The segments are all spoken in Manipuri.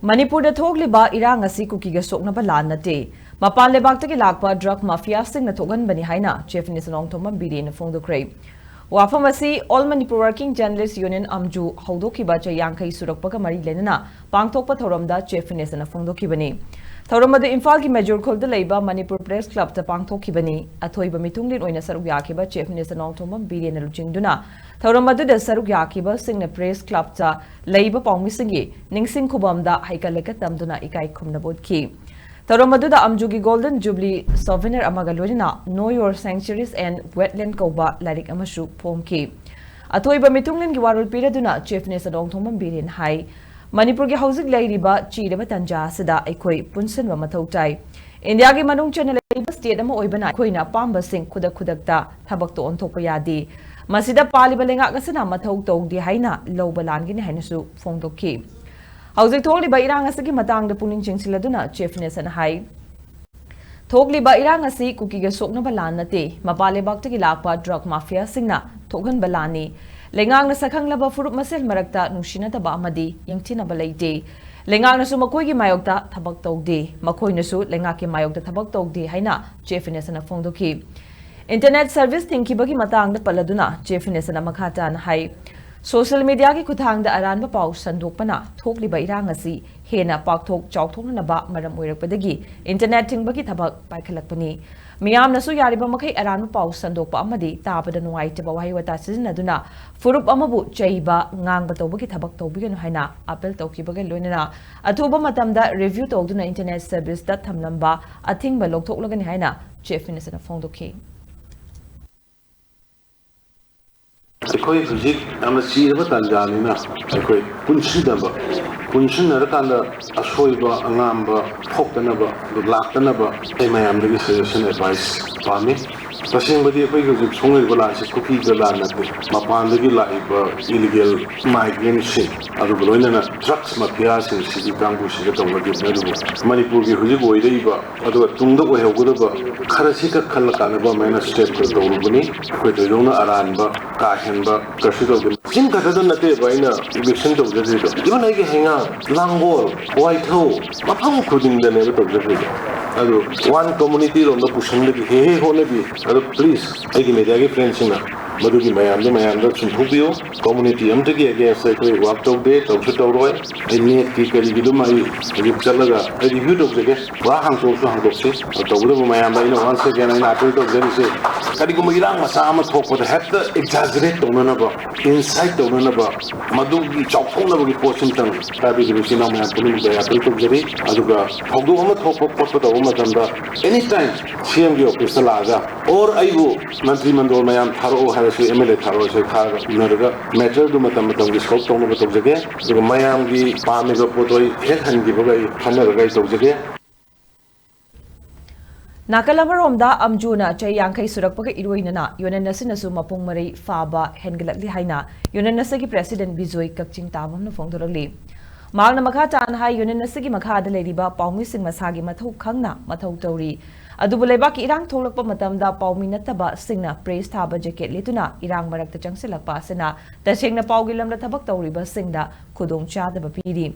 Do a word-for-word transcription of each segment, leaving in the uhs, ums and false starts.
ꯃꯅꯤꯄꯨꯔꯗ ꯊꯣꯛꯂꯤꯕ ꯏꯔꯥꯡ ꯑꯁꯤ ꯀꯨꯀꯤꯒ ꯁꯣꯛꯅꯕ ꯂꯥꯟ ꯅꯠꯇꯦ, ꯃꯄꯥꯟ ꯂꯩꯕꯥꯛꯇꯒꯤ ꯂꯥꯛꯄ ꯗ꯭ꯔꯒ ꯃꯥꯐꯤꯌꯥꯁꯤꯡꯅ ꯊꯣꯛꯍꯟꯕꯅꯤ ꯍꯥꯏꯅ ꯆꯤꯐ ꯃꯤꯅꯤꯁꯇꯔ ꯅꯣꯡꯊꯣꯝꯕꯝ ꯕꯤꯔꯦꯟꯅ ꯐꯣꯡꯗꯣꯛꯈ꯭ꯔꯦ꯫ ꯋꯥꯐꯝ ꯑꯁꯤ all Manipur working journalists union ꯑꯝꯖꯨ ꯍꯧꯗꯣꯛꯈꯤꯕ ꯆꯍꯤ ꯌꯥꯡꯈꯩ ꯁꯨꯔꯛꯄꯒ ꯃꯔꯤ ꯂꯩꯅꯅ ꯄꯥꯡꯊꯣꯛꯄ ꯊꯧꯔꯝꯗ ꯆꯤꯐ ꯃꯤꯅꯤꯁꯇꯔꯅ ꯐꯣꯡꯗꯣꯛꯈꯤꯕꯅꯤ꯫ ꯊꯧꯔꯝ ꯑꯗꯨ ꯏꯝꯐꯥꯜꯒꯤ ꯃꯦꯖꯣꯔ ꯈꯨꯜꯗ ꯂꯩꯕ ꯃꯅꯤꯄꯨꯔ ꯄ꯭ꯔꯦꯁ ꯀ꯭ꯂꯕꯇ ꯄꯥꯡꯊꯣꯛꯈꯤꯕꯅꯤ꯫ ꯑꯊꯣꯏꯕ ꯃꯤꯊꯨꯡꯂꯦꯟ ꯑꯣꯏꯅ ꯁꯔꯨꯛ ꯌꯥꯈꯤꯕ ꯆꯤꯐ ꯃꯤꯅꯤꯁꯇꯔ ꯅꯣꯡꯊꯣꯝꯕꯝ ꯕꯤꯔꯦꯟꯅ ꯂꯨꯆꯤꯡꯗꯨꯅ ꯊꯧꯔꯝ ꯑꯗꯨꯗ ꯁꯔꯨꯛ ꯌꯥꯈꯤꯕꯁꯤꯡꯅ ꯄ꯭ꯔꯦꯁ ꯀ꯭ꯂꯕꯇ ꯂꯩꯕ ꯄꯥꯎꯃꯤꯁꯤꯡꯒꯤ ꯅꯤꯡꯁꯤꯡ ꯈꯨꯕꯝꯗ ꯍꯩꯀꯠ ꯂꯩꯀꯠ ꯇꯝꯗꯨꯅ ꯏꯀꯥꯏ ꯈꯨꯝꯅꯕ ꯎꯠꯈꯤ꯫ ꯊꯧꯔꯝ ꯑꯗꯨꯗ ꯑꯝꯖꯨꯒꯤ ꯒꯣꯜꯗꯟ ꯖꯨꯕꯂꯤ ꯁꯣꯚꯦꯅꯤꯌꯔ ꯑꯃꯒ ꯂꯣꯏꯅꯅ Know Your Sanctuaries and Wetland ꯀꯧꯕ ꯂꯥꯏꯔꯤꯛ ꯑꯃꯁꯨ ꯐꯣꯡꯈꯤ꯫ ꯑꯊꯣꯏꯕ ꯃꯤꯊꯨꯡꯂꯦꯟꯒꯤ ꯋꯥꯔꯣꯜ ꯄꯤꯔꯗꯨꯅ ꯆꯤꯐ ꯃꯤꯅꯤꯁꯇꯔ ꯅꯣꯡꯊꯣꯝꯕꯝ ꯕꯤꯔꯦꯟ ꯍꯥꯏ, ꯃꯅꯤꯄꯨꯔꯒꯤ ꯍꯧꯖꯤꯛ ꯂꯩꯔꯤꯕ ꯆꯤꯔꯕ ꯇꯥꯟꯖꯥ ꯑꯁꯤꯗ ꯑꯩꯈꯣꯏ ꯄꯨꯟꯁꯤꯟꯕ ꯃꯊꯧ ꯇꯥꯏ꯫ ꯏꯟꯗꯤꯌꯥꯒꯤ ꯃꯅꯨꯡ ꯆꯟꯅ ꯂꯩꯕ ꯁ꯭ꯇꯦꯠ ꯑꯃ ꯑꯣꯏꯕꯅ ꯑꯩꯈꯣꯏꯅ ꯑꯄꯥꯝꯕꯁꯤꯡ ꯈꯨꯗꯛ ꯈꯨꯗꯛꯇ ꯊꯕꯛꯇ ꯑꯣꯟꯊꯣꯛꯄ ꯌꯥꯗꯦ꯫ ꯃꯁꯤꯗ ꯄꯥꯜꯂꯤꯕ ꯂꯩꯉꯥꯛ ꯑꯁꯤꯅ ꯃꯊꯧ ꯇꯧꯗꯦ ꯍꯥꯏꯅ ꯂꯧꯕ ꯂꯥꯟꯒꯅꯤ ꯍꯥꯏꯅꯁꯨ ꯐꯣꯡꯗꯣꯛꯈꯤ꯫ ꯍꯧꯖꯤꯛ ꯊꯣꯛꯂꯤꯕ ꯏꯔꯥꯡ ꯑꯁꯤꯒꯤ ꯃꯇꯥꯡꯗ ꯄꯨꯛꯅꯤꯡ ꯆꯤꯡꯁꯤꯜꯂꯗꯨꯅ ꯆꯤꯐ ꯃꯤꯅꯤꯁꯇꯔꯅ ꯍꯥꯏ, ꯊꯣꯛꯂꯤꯕ ꯏꯔꯥꯡ ꯑꯁꯤ ꯀꯨꯀꯤꯒ ꯁꯣꯛꯅꯕ ꯂꯥꯟ ꯅꯠꯇꯦ, ꯃꯄꯥꯟ ꯂꯩꯕꯥꯛꯇꯒꯤ ꯂꯥꯛꯄ ꯗ꯭ꯔꯒ ꯃꯥꯐꯤꯌꯥꯁꯤꯡꯅ ꯊꯣꯛꯍꯟꯕ ꯂꯥꯟꯅꯤ꯫ ꯂꯩꯉꯥꯛꯅ ꯁꯛꯈꯪꯂꯕ ꯐꯨꯔꯨꯞ ꯃꯁꯦꯜ ꯃꯔꯛꯇ ꯅꯨꯡꯁꯤꯅꯗꯕ ꯑꯃꯗꯤ ꯌꯦꯡꯊꯤꯅꯕ ꯂꯩꯇꯦ꯫ ꯂꯩꯉꯥꯛꯅꯁꯨ ꯃꯈꯣꯏꯒꯤ ꯃꯥꯌꯣꯛꯇ ꯊꯕꯛ ꯇꯧꯗꯦ, ꯃꯈꯣꯏꯅꯁꯨ ꯂꯩꯉꯥꯛꯀꯤ ꯃꯥꯌꯣꯛꯇ ꯊꯕꯛ ꯇꯧꯗꯦ ꯍꯥꯏꯅ ꯆꯤꯐ ꯃꯤꯅꯤꯁꯇꯔꯅ ꯐꯣꯡꯗꯣꯛꯈꯤ꯫ ꯏꯟꯇꯔꯅꯦꯠ ꯁꯔꯚꯤꯁ ꯊꯤꯡꯈꯤꯕꯒꯤ ꯃꯇꯥꯡꯗ ꯄꯜꯂꯗꯨꯅ ꯆꯤꯐ ꯃꯤꯅꯤꯁꯇꯔꯅ ꯃꯈꯥ ꯇꯥꯅ ꯍꯥꯏ, ꯁꯣꯁꯤꯌꯦꯜ ꯃꯤꯗꯤꯌꯥꯒꯤ ꯈꯨꯠꯊꯥꯡꯗ ꯑꯔꯥꯟꯕ ꯄꯥꯎ ꯁꯟꯗꯣꯛꯄꯅ ꯊꯣꯛꯂꯤꯕ ꯏꯔꯥꯡ ꯑꯁꯤ ꯍꯦꯟꯅ ꯄꯥꯛꯊꯣꯛ ꯆꯥꯎꯊꯣꯛꯅꯅꯕ ꯃꯔꯝ ꯑꯣꯏꯔꯛꯄꯗꯒꯤ ꯏꯟꯇꯔꯅꯦꯠ ꯊꯤꯡꯕꯒꯤ ꯊꯕꯛ ꯄꯥꯏꯈꯠꯂꯛꯄꯅꯤ꯫ ꯃꯤꯌꯥꯝꯅꯁꯨ ꯌꯥꯔꯤꯕ ꯃꯈꯩ ꯑꯔꯥꯟꯕ ꯄꯥꯎ ꯁꯟꯗꯣꯛꯄ ꯑꯃꯗꯤ ꯇꯥꯕꯗ ꯅꯨꯡꯉꯥꯏꯇꯕ ꯋꯥꯍꯩ ꯋꯥꯇꯥ ꯁꯤꯖꯤꯟꯅꯗꯨꯅ ꯐꯨꯔꯨꯞ ꯑꯃꯕꯨ ꯆꯩꯕ, ꯉꯥꯡꯕ ꯇꯧꯕꯒꯤ ꯊꯕꯛ ꯇꯧꯕꯤꯒꯅꯨ ꯍꯥꯏꯅ ꯑꯥꯄꯤꯜ ꯇꯧꯈꯤꯕꯒ ꯂꯣꯏꯅꯅ ꯑꯊꯨꯕ ꯃꯇꯝꯗ ꯔꯤꯚ꯭ꯌꯨ ꯇꯧꯗꯨꯅ ꯏꯟꯇꯔꯅꯦꯠ ꯁꯔꯚꯤꯁꯇ ꯊꯝꯂꯝꯕ ꯑꯊꯤꯡꯕ ꯂꯧꯊꯣꯛꯂꯒꯅꯤ ꯍꯥꯏꯅ ꯆꯤꯐ ꯃꯤꯅꯤꯁꯇꯔꯅ ꯐꯣꯡꯗꯣꯛꯈꯤ꯫ ꯑꯩꯈꯣꯏ ꯍꯧꯖꯤꯛ ꯌꯥꯝꯅ ꯆꯤꯔꯕ ꯇꯥꯟꯖꯥꯅꯤꯅ ꯑꯩꯈꯣꯏ ꯄꯨꯟꯁꯤꯟꯅꯕ, ꯄꯨꯟꯁꯤꯟꯅꯔꯀꯥꯟꯗ ꯑꯁꯣꯏꯕ ꯑꯉꯥꯝꯕ ꯊꯣꯛꯇꯅꯕ, ꯑꯗꯨ ꯂꯥꯛꯇꯅꯕ ꯑꯩ ꯃꯌꯥꯝꯗꯒꯤ ꯁꯖꯦꯁꯟ, ꯑꯦꯗꯚꯥꯏꯁ ꯄꯥꯝꯃꯤ꯫ ꯇꯁꯦꯡꯕꯗꯤ ꯑꯩꯈꯣꯏꯒꯤ ꯍꯧꯖꯤꯛ ꯁꯣꯛꯅꯔꯤꯕ ꯂꯥꯟꯁꯤ ꯀꯨꯀꯤꯒ ꯂꯥꯟ ꯅꯠꯇꯦ, ꯃꯄꯥꯟꯗꯒꯤ ꯂꯥꯛꯏꯕ ꯏꯂꯤꯒꯦꯜ ꯃꯥꯏꯒ꯭ꯔꯦꯟꯁꯤꯡ, ꯑꯗꯨꯒ ꯂꯣꯏꯅꯅ ꯗ꯭ꯔꯒꯁ ꯃꯐꯤꯌꯥꯁꯤꯡ, ꯁꯤꯒꯤ ꯀꯥꯡꯕꯨꯁꯤꯒ ꯇꯧꯅꯈꯤꯕꯅꯤ꯫ ꯑꯗꯨꯕꯨ ꯃꯅꯤꯄꯨꯔꯒꯤ ꯍꯧꯖꯤꯛ ꯑꯣꯏꯔꯛꯏꯕ, ꯑꯗꯨꯒ ꯇꯨꯡꯗ ꯑꯣꯏꯍꯧꯒꯗꯕ ꯈꯔꯁꯤ ꯈꯛ ꯈꯜꯂꯀꯥꯟꯗ ꯒꯣꯔꯃꯦꯟꯅ ꯁ꯭ꯇꯦꯞꯇꯣ ꯇꯧꯔꯨꯕꯅꯤ꯫ ꯑꯩꯈꯣꯏ ꯊꯣꯏꯗꯣꯛꯅ ꯑꯔꯥꯟꯕ, ꯀꯥ ꯍꯦꯟꯕ ꯀꯩꯁꯨ ꯇꯧꯗꯦ꯫ ꯆꯤꯡ ꯈꯛꯇꯗ ꯅꯠꯇꯦꯕ ꯑꯩꯅ ꯏꯚꯤꯛꯁꯟ ꯇꯧꯖꯗ꯭ꯔꯤꯗꯣ, ꯏꯚꯟ ꯑꯩꯒꯤ ꯍꯩꯉꯥꯡ, ꯂꯥꯡꯒꯣꯜ, ꯋꯥꯏꯊꯧ, ꯃꯐꯝ ꯈꯨꯗꯤꯡꯗꯅꯦꯕ ꯇꯧꯖꯗ꯭ꯔꯤꯗꯣ꯫ ꯑꯗꯨ ꯋꯥꯟ ꯀꯝꯃꯨꯅꯤꯇꯤ ꯔꯣꯝꯗ ꯄꯨꯁꯟꯕꯒꯤ ꯍꯦ ꯍꯦ ꯍꯣꯠꯅꯕꯤ꯫ ꯑꯗꯣ ꯄ꯭ꯂꯤꯖ, ꯑꯩꯒꯤ ꯃꯦꯗꯤꯌꯥꯒꯤ ꯐ꯭ꯔꯦꯟꯁꯤꯡꯅ ꯃꯗꯨꯒꯤ ꯃꯌꯥꯝꯗꯣ ꯃꯌꯥꯝꯗ ꯆꯨꯝꯊꯣꯛꯄꯤꯌꯨ꯫ ꯀꯝꯃꯨꯅꯤꯇꯤ ꯑꯝꯇꯒꯤ ꯑꯦꯒꯦꯟꯁꯇ ꯑꯩꯈꯣꯏ ꯋꯥꯛ ꯇꯧꯗꯦ, ꯇꯧꯁꯨ ꯇꯧꯔꯣꯏ꯫ ꯑꯩ ꯅꯦꯠꯀꯤ ꯀꯔꯤꯒꯤꯗꯨꯃ ꯑꯩ ꯍꯧꯖꯤꯛ ꯆꯠꯂꯒ ꯑꯩ ꯔꯤꯚ꯭ꯌꯨ ꯇꯧꯖꯒꯦ꯫ ꯄꯨꯔꯥ ꯍꯥꯡꯇꯣꯛꯁꯨ ꯍꯥꯡꯇꯣꯛꯁꯤ꯫ ꯇꯧꯕꯇꯕꯨ ꯃꯌꯥꯝꯗ ꯑꯩꯅ ꯋꯥꯟꯁ ꯑꯦꯒꯦꯟ ꯑꯩꯅ ꯑꯄꯤꯜ ꯇꯧꯖꯔꯤꯁꯦ, ꯀꯔꯤꯒꯨꯝꯕ ꯏꯔꯥꯡ ꯃꯆꯥ ꯑꯃ ꯊꯣꯛꯄꯗ ꯍꯦꯛꯇ ꯑꯦꯛꯖꯥꯖꯔꯦꯠ ꯇꯧꯅꯅꯕ, ꯏꯟꯁꯥꯏꯠ ꯇꯧꯅꯅꯕ, ꯃꯗꯨꯒꯤ ꯆꯥꯎꯊꯣꯛꯅꯕꯒꯤ ꯄꯣꯠꯁꯤꯃꯇꯪ ꯇꯥꯕꯤꯔꯤꯕ ꯏꯆꯤꯟ ꯏꯅꯥꯎ ꯃꯌꯥꯝ ꯄꯨꯝꯅꯃꯛꯇ ꯑꯩ ꯑꯄꯤꯜ ꯇꯧꯖꯔꯤ꯫ ꯑꯗꯨꯒ ꯊꯧꯗꯣꯛ ꯑꯃ ꯊꯣꯛꯄ ꯈꯣꯠꯄ ꯇꯧꯕ ꯃꯇꯝꯗ ꯑꯦꯅꯤ ꯇꯥꯏꯝ ꯁꯤ ꯑꯦꯝꯒꯤ ꯑꯣꯐꯤꯁꯇ ꯂꯥꯛꯑꯒ, ꯑꯣꯔ ꯑꯩꯕꯨ ꯃꯟꯇ꯭ꯔꯤ ꯃꯟꯗꯣꯜ ꯃꯌꯥꯝ ꯊꯥꯔꯛꯑꯣ ꯍꯥꯏꯔꯁꯨ, ꯑꯦꯝ ꯑꯦꯜ ꯑꯦ ꯊꯥꯔꯛꯑꯣ ꯍꯥꯏꯔꯁꯨ, ꯑꯩ ꯊꯥꯔꯒ ꯎꯅꯔꯒ ꯃꯦꯇꯔꯗꯨ ꯃꯇꯝ ꯃꯇꯝꯒꯤ ꯁꯣꯜꯕ ꯇꯧꯅꯕ ꯇꯧꯖꯒꯦ꯫ ꯑꯗꯨꯒ ꯃꯌꯥꯝꯒꯤ ꯄꯥꯝꯃꯤꯕ ꯄꯣꯠꯇꯣ ꯑꯩ ꯍꯦꯛ ꯍꯟꯈꯤꯕꯒ ꯑꯩ ꯈꯟꯅꯔꯒ ꯑꯩ ꯇꯧꯖꯒꯦ꯫ ꯅꯥꯀꯜ ꯑꯃꯔꯣꯝꯗ ꯑꯝꯖꯨꯅ ꯆꯍꯤ ꯌꯥꯡꯈꯩ ꯁꯨꯔꯛꯄꯒ ꯏꯔꯣꯏꯅꯅ ꯌꯣꯅꯟ ꯑꯁꯤꯅꯁꯨ ꯃꯄꯨꯡ ꯃꯔꯩ ꯐꯥꯕ ꯍꯦꯟꯒꯠꯂꯛꯂꯤ ꯍꯥꯏꯅ ꯌꯣꯅꯟ ꯑꯁꯤꯒꯤ ꯄ꯭ꯔꯦꯁꯤꯗꯦꯟ ꯕꯤꯖꯣꯏ ꯀꯛꯆꯤꯡ ꯇꯥꯕꯝꯅ ꯐꯣꯡꯗꯣꯔꯛꯂꯤ꯫ ꯃꯍꯥꯛꯅ ꯃꯈꯥ ꯇꯥꯅ ꯍꯥꯏ, ꯌꯣꯅꯟ ꯑꯁꯤꯒꯤ ꯃꯈꯥꯗ ꯂꯩꯔꯤꯕ ꯄꯥꯎꯃꯤꯁꯤꯡ ꯃꯁꯥꯒꯤ ꯃꯊꯧ ꯈꯪꯅ ꯃꯊꯧ ꯇꯧꯔꯤ꯫ ꯑꯗꯨꯕꯨ ꯂꯩꯕꯥꯛꯀꯤ ꯏꯔꯥꯡ ꯊꯣꯛꯂꯛꯄ ꯃꯇꯝꯗ ꯄꯥꯎꯃꯤ ꯅꯠꯇꯕꯁꯤꯡꯅ ꯄ꯭ꯔꯦꯁ ꯊꯥꯕ ꯖꯦꯀꯦꯠ ꯂꯤꯠꯇꯨꯅ ꯏꯔꯥꯡ ꯃꯔꯛꯇ ꯆꯪꯁꯤꯜꯂꯛꯄ ꯑꯁꯤꯅ ꯇꯁꯦꯡꯅ ꯄꯥꯎꯒꯤ ꯂꯝꯗ ꯊꯕꯛ ꯇꯧꯔꯤꯕꯁꯤꯡꯗ ꯈꯨꯗꯣꯡꯆꯥꯗꯕ ꯄꯤꯔꯤ꯫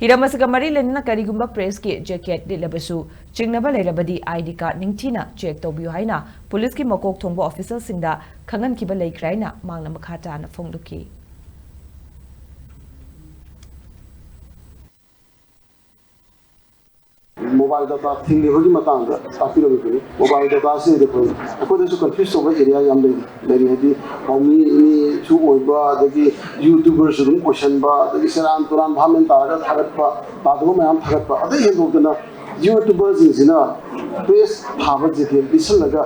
ꯍꯤꯔꯝ ꯑꯁꯤꯒ ꯃꯔꯤ ꯂꯩꯅꯅ ꯀꯔꯤꯒꯨꯝꯕ ꯄ꯭ꯔꯦꯁꯀꯤ ꯖꯦꯀꯦꯠ ꯂꯤꯠꯂꯕꯁꯨ ꯆꯤꯡꯅꯕ ꯂꯩꯔꯕꯗꯤ ꯑꯥꯏ ꯗꯤ ꯀꯥꯔꯗ ꯅꯤꯡꯊꯤꯅ ꯆꯦꯛ ꯇꯧꯕꯤꯌꯨ ꯍꯥꯏꯅ ꯄꯨꯂꯤꯁꯀꯤ ꯃꯀꯣꯛ ꯊꯣꯡꯕ ꯑꯣꯐꯤꯁꯔꯁꯤꯡꯗ ꯈꯪꯍꯟꯈꯤꯕ ꯂꯩꯈ꯭ꯔꯦ ꯍꯥꯏꯅ ꯃꯍꯥꯛꯅ ꯃꯈꯥ ꯇꯥꯅ ꯐꯣꯡꯗꯣꯛꯈꯤ꯫ ꯃꯣꯕꯥꯏꯜ ꯗꯇꯥ ꯊꯤꯡꯂꯤꯕꯒꯤ ꯃꯇꯥꯡꯗ ꯇꯥꯛꯄꯤꯔꯝꯃꯤꯕꯅꯤ꯫ ꯃꯣꯕꯥꯏꯜ ꯗꯇꯥꯁꯤꯡꯗꯤ ꯑꯩꯈꯣꯏ ꯑꯩꯈꯣꯏꯗꯁꯨ ꯀꯟꯐ꯭ꯌꯨꯁ ꯇꯧꯕ ꯑꯦꯔꯤꯌꯥ ꯌꯥꯝ ꯂꯩꯔꯤ ꯂꯩꯔꯤ ꯍꯥꯏꯗꯤ ꯄꯥꯎꯃꯤꯁꯨ ꯑꯣꯏꯕ, ꯑꯗꯒꯤ ꯌꯨꯇ꯭ꯌꯨꯕꯔꯁꯨ ꯑꯗꯨꯝ ꯑꯣꯏꯁꯟꯕ, ꯑꯗꯒꯤ ꯁꯦꯔꯥꯟ ꯇꯨꯔꯥꯟ ꯚꯥꯞ ꯃꯦꯟ ꯇꯥꯔꯒ ꯊꯥꯒꯠꯄ, ꯇꯥꯗꯕ ꯃꯌꯥꯝ ꯊꯥꯒꯠꯄ꯫ ꯑꯗꯩ ꯍꯦꯟꯗꯣꯛꯇꯅ ꯌꯨꯇ꯭ꯌꯨꯕꯔꯁꯤꯡꯁꯤꯅ ꯄ꯭ꯔꯦꯁ ꯊꯥꯕ ꯖꯦꯀꯦꯠ ꯂꯤꯠꯁꯜꯂꯒ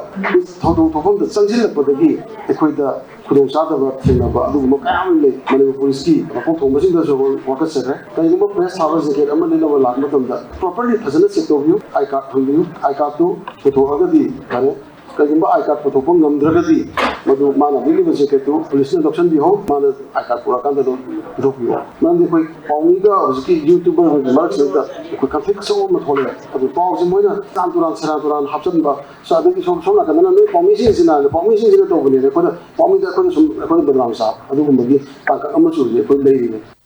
ꯊꯧꯗꯣꯛ ꯊꯣꯛꯐꯝꯗ ꯆꯪꯁꯤꯜꯂꯛꯄꯗꯒꯤ ꯑꯩꯈꯣꯏꯗ ꯈꯨꯗꯣꯡꯆꯥꯗꯕ ꯊꯦꯡꯅꯕ ꯑꯗꯨꯒꯨꯝꯕ ꯀꯌꯥ ꯑꯃ ꯂꯩ꯫ ꯃꯅꯤꯄꯨꯔ ꯄꯨꯂꯤꯁꯀꯤ ꯃꯀꯣꯛ ꯊꯣꯡꯕꯁꯤꯡꯗꯁꯨ ꯑꯩꯈꯣꯏ ꯋꯥꯀꯠꯆꯔꯦ꯫ ꯀꯔꯤꯒꯨꯝꯕ ꯄ꯭ꯔꯦꯁ ꯊꯥꯕ ꯖꯦꯀꯦꯠ ꯑꯃ ꯂꯤꯠꯂꯕ ꯂꯥꯛꯄ ꯃꯇꯝꯗ ꯄ꯭ꯔꯣꯄꯔꯂꯤ ꯐꯖꯅ ꯆꯦꯛ ꯇꯧꯕꯤꯌꯨ꯫ ꯑꯥꯏ ꯀꯥꯔꯗ ꯍꯪꯕꯤꯌꯨ꯫ ꯑꯥꯏ ꯀꯥꯔꯗꯇꯨ ꯄꯨꯊꯣꯛꯑꯒꯗꯤ ꯐꯔꯦ꯫ ꯀꯩꯒꯨꯝꯕ ꯑꯥꯏ ꯀꯥꯔꯗ ꯄꯨꯊꯣꯛꯄ ꯉꯝꯗ꯭ꯔꯒꯗꯤ, ꯃꯗꯨ ꯃꯥꯅ ꯂꯤꯠꯂꯤꯕ ꯖꯦꯀꯦꯠꯇꯨ ꯄꯨꯂꯤꯁꯅ ꯂꯧꯁꯤꯟꯕꯤꯍꯧ, ꯃꯥꯅ ꯑꯥꯏ ꯀꯥꯔꯗ ꯄꯨꯔꯛꯑꯀꯥꯟꯗ ꯑꯗꯨꯝ ꯄꯨꯊꯣꯛꯄꯤꯌꯣ꯫ ꯃꯔꯝꯗꯤ ꯑꯩꯈꯣꯏ ꯄꯥꯎꯃꯤꯒ ꯍꯧꯖꯤꯛꯀꯤ ꯌꯨꯇ꯭ꯌꯨꯕꯔ ꯍꯣꯏꯒꯤ ꯃꯔꯛꯁꯤꯗ ꯑꯩꯈꯣꯏ ꯀꯟꯐ꯭ꯂꯤꯛ ꯑꯆꯧꯕ ꯑꯃ ꯊꯣꯛꯂꯛꯑꯦ꯫ ꯑꯗꯨ ꯄꯥꯎꯁꯦ ꯃꯣꯏꯅ ꯁꯦꯔꯥꯟ ꯇꯨꯔꯥꯟ, ꯁꯦꯔꯥꯟ ꯇꯨꯔꯥꯟ ꯍꯥꯞꯆꯤꯟꯕ, ꯁꯣ-, ꯑꯗꯒꯤ ꯁꯣꯝ, ꯁꯣꯝ ꯅꯥꯀꯟꯗꯅ ꯅꯣꯏ ꯄꯥꯎꯃꯤꯁꯤꯡꯁꯤꯅ, ꯄꯥꯎꯃꯤꯁꯤꯡꯁꯤꯅ ꯇꯧꯕꯅꯦꯅ ꯑꯩꯈꯣꯏꯗ, ꯄꯥꯎꯃꯤꯗ ꯑꯩꯈꯣꯏꯗ ꯁꯨꯝ, ꯑꯩꯈꯣꯏꯗ ꯕꯗꯅꯥꯝ ꯆꯥꯕ ꯑꯗꯨꯒꯨꯝꯕꯒꯤ ꯇꯥꯡꯀꯛ ꯑꯃꯁꯨ ꯍꯧꯖꯤꯛ ꯑꯩꯈꯣꯏ ꯂꯩꯔꯤꯕꯅꯤ꯫